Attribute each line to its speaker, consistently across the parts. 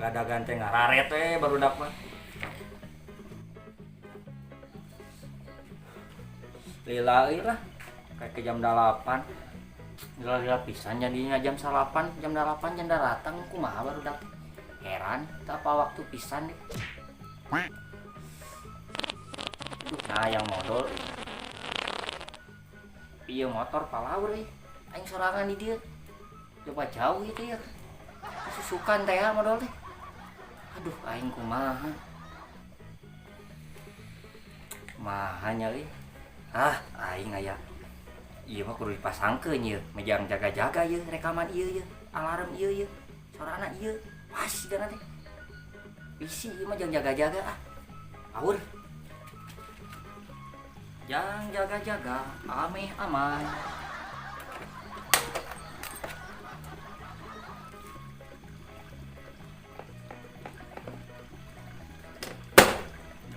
Speaker 1: Gadagan teh ngararet we barudak mah. Lila euy lah. Kayak ke jam 8. Lila-lila pisan jadinya jam 8, jam 8 jam datang kumaha barudak. Heran, teu apa waktu pisan deh. Aduh, nah yang modal. Ieu motor palaur euy. Aing sorangan di dieu. Coba jauh itu ya. Susukan teh modal teh. Aduh, aing kumaha. Kumaha nya euy. Ah, aing aya. Ieu mah kudu dipasangkeun ieu, mejang jaga-jaga ieu rekaman ieu ieu, alarm ieu ieu, sorana ieu. Pas sigana teh. Bisi ieu mah jang jaga-jaga ah. Aur. Jang jaga-jaga, ameh aman.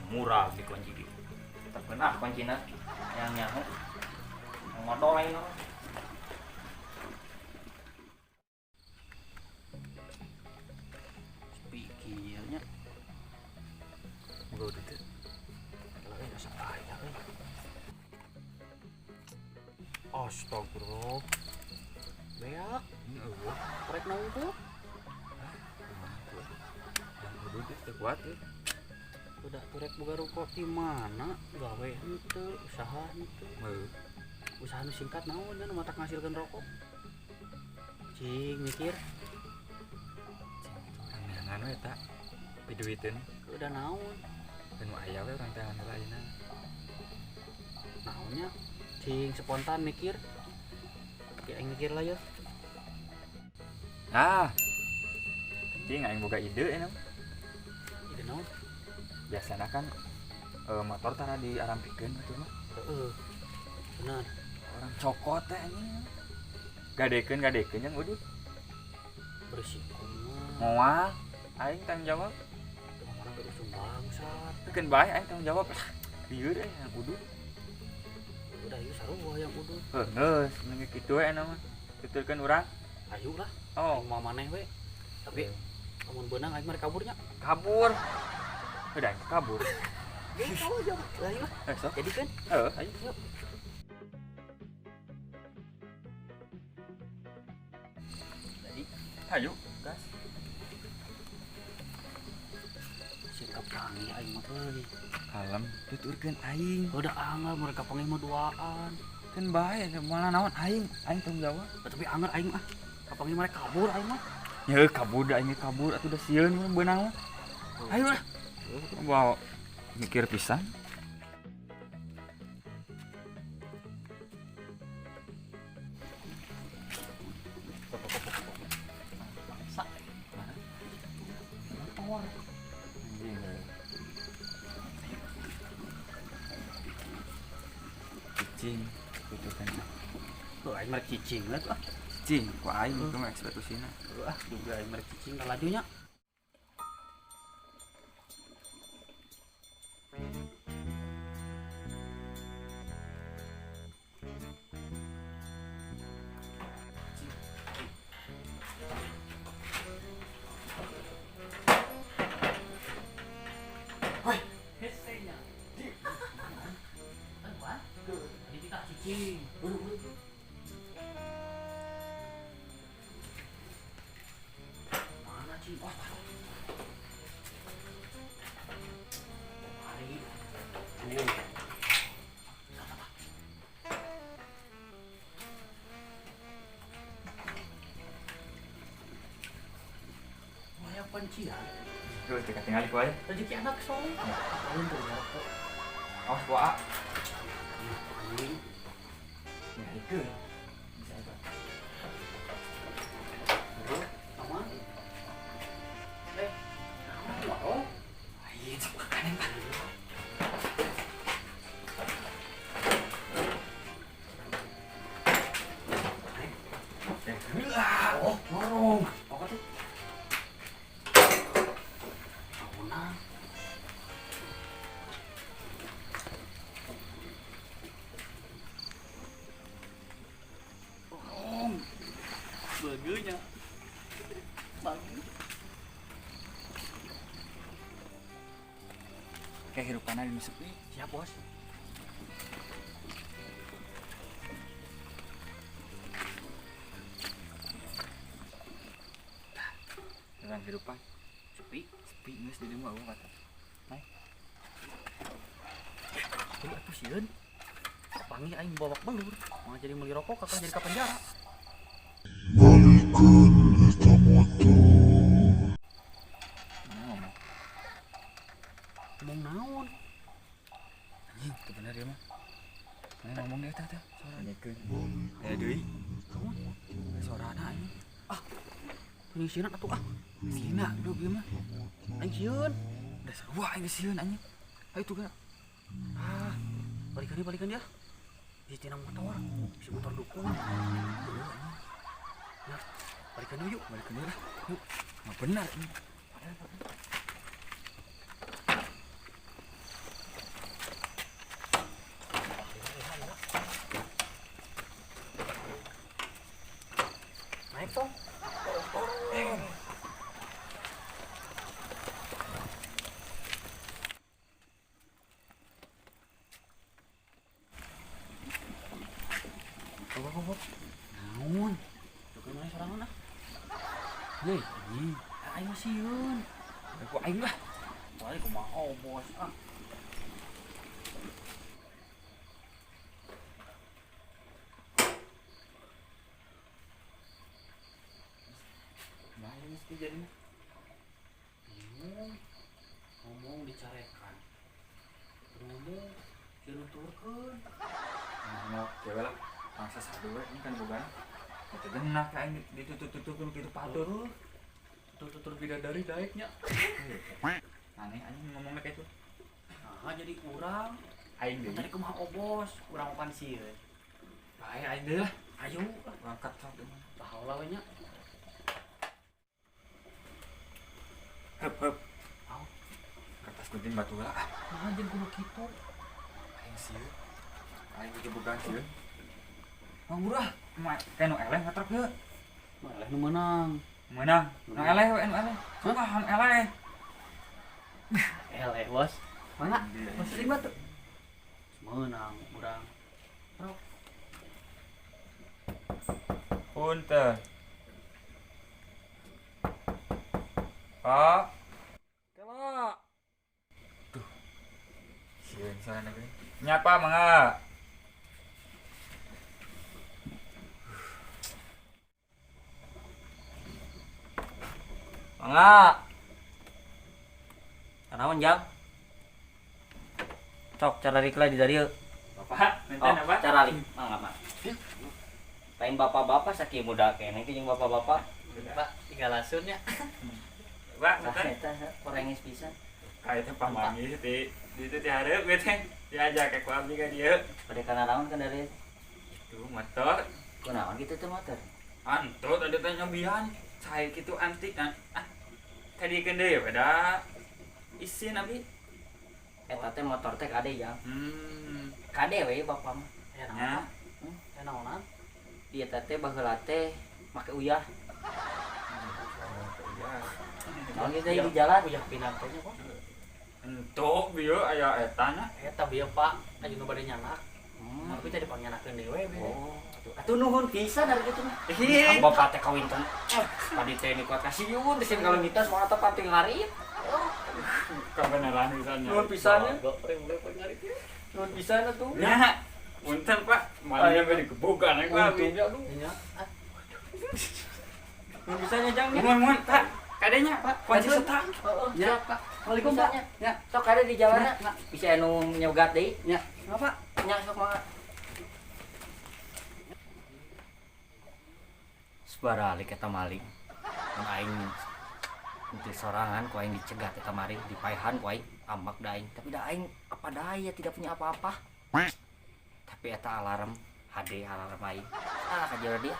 Speaker 1: Murah dikunci di. Tetep kena kuncina yang nyaho. Yang modal lain mah.
Speaker 2: Sepi kieu nya.
Speaker 3: Boga udah teh.
Speaker 2: Lain asa aya euy. Astagfirullah. Beak,
Speaker 3: Eueuh.
Speaker 2: rek naon tuh?
Speaker 3: Yang udah teh teu kuat euy.
Speaker 2: Udah turek boga rokok di mana? Gawe henteu, usaha henteu.
Speaker 3: Heuh.
Speaker 2: Usaha nu singkat naon nya nu matak ngasilkeun rokok. Cing mikir,
Speaker 3: Urang neangan we eta. Piduiteun.
Speaker 2: udah naon?
Speaker 3: Dan nu aya we urang teangan heula ayeuna.
Speaker 2: Naonnya? Cing spontan mikir. Ya aing mikir lah ya.
Speaker 3: Ah. Cing aing boga ide eta.
Speaker 2: Ide naon?
Speaker 3: Biasana kan motor tara diarampikeun atuh mah.
Speaker 2: Heeh. Benar.
Speaker 3: Orang cokot teh anjing. Gadekeun gadekeun yang udut.
Speaker 2: Berisiko mah.
Speaker 3: Moal aing tanggung jawab.
Speaker 2: Teu mana berusung bangsat.
Speaker 3: Keun bae aing tanggung jawab. Lieur euy yang udut.
Speaker 2: Udah ieu sarua yang udut.
Speaker 3: Heuh, geus mending kitu we eta mah. Tuturkeun urang.
Speaker 2: Ayo lah.
Speaker 3: Oh,
Speaker 2: Aing mau maneh we. Tapi lamun beunang aing mah kabur nya.
Speaker 3: Kabur. Udah aing kabur.
Speaker 2: Geng tahu aja. Lah ayo lah.
Speaker 3: Sok.
Speaker 2: Jadi kan.
Speaker 3: Heeh, ayo.
Speaker 2: Yuk.
Speaker 3: Jadi, ayo, gas.
Speaker 2: Sikap canggih aing mah euy.
Speaker 3: Kalem, tuturkeun aing.
Speaker 2: Udah anggar mereka panggil mah duaan.
Speaker 3: Keun bae malah naon aing, aing tanggung jawab.
Speaker 2: Tapi anggar aing mah. Kapanggih mereka kabur aing mah.
Speaker 3: Ya kabur da aing kabur atuh da sieun mah beunang mah. Ayo lah. Bawa mikir pisan.
Speaker 2: Bangsa. Motor.
Speaker 3: Anjing. Cicing, tuturkeun.
Speaker 2: Tuh aing mah cicing lah tuh. Ah.
Speaker 3: Cicing, ku aing itu mah eksekusinya.
Speaker 2: Tuh ah, juga aing mah cicing lajunya.
Speaker 3: Woi,
Speaker 2: Hesenya. Tadi kita cicing. Mana cing? Wah, hari ini. Banyak pancian.
Speaker 3: Tuh, teu katingali ku aing.
Speaker 2: Rezeki anak soleh. Lain tuh rokok.
Speaker 3: Awas ku A.
Speaker 2: Anjing.
Speaker 3: Ya itu. Bisa apa?
Speaker 2: Aman. Eh, naon oh?
Speaker 3: Aing sok makanan mah. Eh, heula.
Speaker 2: Oh, norong. Apa tuh? Naonan.
Speaker 3: Kehidupan di sepi.
Speaker 2: Siap, Bos.
Speaker 3: Dengan kehidupan
Speaker 2: Sepi.
Speaker 3: sepi geus di dieu mah eueuh kata. Naik.
Speaker 2: Jadi atuh sieun. Panggih aing babak belur. Malah jadi meuli rokok kakak jadi ka penjara.
Speaker 4: Balikeun eta motor.
Speaker 3: Mana ngomong?
Speaker 2: Ngomong naon?
Speaker 3: Anjing, teu bener ieu mah. Mana ngomong dia teh teh? Suara nyekeun. Aya deui. Suarana anjing.
Speaker 2: Ah. Ini sieun atuh ah.
Speaker 3: Aslina duk ieu mah.
Speaker 2: Aing sieun.
Speaker 3: Udah sarua aing geus sieun anjing. Ayo tuh geura.
Speaker 2: Ah, balikan dia. Di tina motor, si motor dukun. Ya, balikan yuk.
Speaker 3: Balikeun deui lah. Yuk. Nggak benar ini.
Speaker 2: Naik tong. Hop. Naon? Tuh mana sorangan ah?
Speaker 3: Hei, anjing.
Speaker 2: Aing mah sieun.
Speaker 3: Ku aing lah.
Speaker 2: Wah, kumaha bos ah.
Speaker 3: Bahaya mesti jadinya.
Speaker 2: Bingung. Ngomong dicarekan. Ngomong dinuturkeun.
Speaker 3: Nah, cewek lah. Mangsa satu we ini kan bukan. Itu genah ka aing ditutup-tutupkeun kitu patut.
Speaker 2: Tutur bidadari daeknya.
Speaker 3: Aneh anjing ngomongnya kayak itu.
Speaker 2: Nah, jadi urang.
Speaker 3: Aing deui.
Speaker 2: Tadi kumaha obos, urang pan sieun.
Speaker 3: Bahaya aing deui lah.
Speaker 2: Ayo,
Speaker 3: Urang kat sok deui mah.
Speaker 2: baheula we nya.
Speaker 3: Heup heup.
Speaker 2: Au.
Speaker 3: Kertas gunting batu lah. Ah,
Speaker 2: Nah, jeung kudu kitu.
Speaker 3: aing sieun. Aing digebukan sieun. Mang murah. Mah kayak nu eleh ngatrok yeuh.
Speaker 2: Nu eleh nu meunang.
Speaker 3: Meunang. Nu eleh we nu eleh. Coba nu eleh.
Speaker 2: Eleh, Bos. Mana?
Speaker 3: Bos lima tuh.
Speaker 2: Meunang urang. Rok.
Speaker 3: Punten. Pak.
Speaker 2: Kela.
Speaker 3: Tuh. Sieun sana ge. Nyapa mangga.
Speaker 1: Mangga. Naon jang? Cok cara di dieu.
Speaker 3: Bapak,
Speaker 1: Oh,
Speaker 3: minta apa?
Speaker 1: caralik. Mangga, Mak. Lain bapak-bapak sakieu muda keneh jeung bapak-bapak.
Speaker 2: Pak, tinggal lasunnya.
Speaker 3: Pak,
Speaker 1: Sah
Speaker 3: minta.
Speaker 1: eta korengis pisan.
Speaker 3: Kayak teh pamanggih di itu di hareup we teh. Diajak ke ku abdi ka dieu.
Speaker 1: Pada kana naon kan dari
Speaker 3: Itu motor.
Speaker 1: kunaon kitu teh motor.
Speaker 3: Antot ada teh nyobian. Cai kitu antik kan. Ah. Kadiekeun deui pada isin abdi.
Speaker 1: Eta teh motor teh kade jang. Kade we bapak mah.
Speaker 2: Ya
Speaker 3: Nya.
Speaker 2: naon? Ya naonan?
Speaker 1: Dia teh baheula teh make uyah.
Speaker 3: Iya.
Speaker 1: Naon kitu di jalan?
Speaker 2: Uyah pinang teh nya, Bos.
Speaker 3: Entok bieu aya eta nya.
Speaker 2: Eta bieu, Pak, aya nu bade nyanak. Tapi teh dipangyanakeun deui we.
Speaker 1: Oh, atuh nuhun pisan ari kitu mah.
Speaker 3: Ih.
Speaker 1: Bapak teh kawin teh. Tadi teh nikot kasiun teh sing kalau mitos mah teh pating ngarit.
Speaker 3: Kebenaran pisannya.
Speaker 1: Nuhun pisan nya.
Speaker 2: Gopreng mulai ngarit ya.
Speaker 1: Nuhun pisan atuh.
Speaker 3: Nya. Punten Pak, malingnya bade digebukan ku abdi.
Speaker 1: Untungnya aduh.
Speaker 2: Nya. Ah,
Speaker 1: Nuhun pisan nya jang.
Speaker 3: Muhun muhun Pak. Kadenya Pak, kunci setang.
Speaker 1: Heeh,
Speaker 2: Ya,
Speaker 1: siap, Pak.
Speaker 2: Assalamualaikum, Pak.
Speaker 1: Ya, sok ada di jalanna. Bisa anu nyogat deui.
Speaker 2: Nya. Ngapa?
Speaker 1: Nya sok mangga. Sebaralik eta maling. Mun aing henteu sorangan ku aing dicegat eta maling, dipaehan ku aing, ambak da aing. Tapi da aing apa daya tidak punya apa-apa. Tapi eta alarm HD alarm aing. Ah, kajeura dia.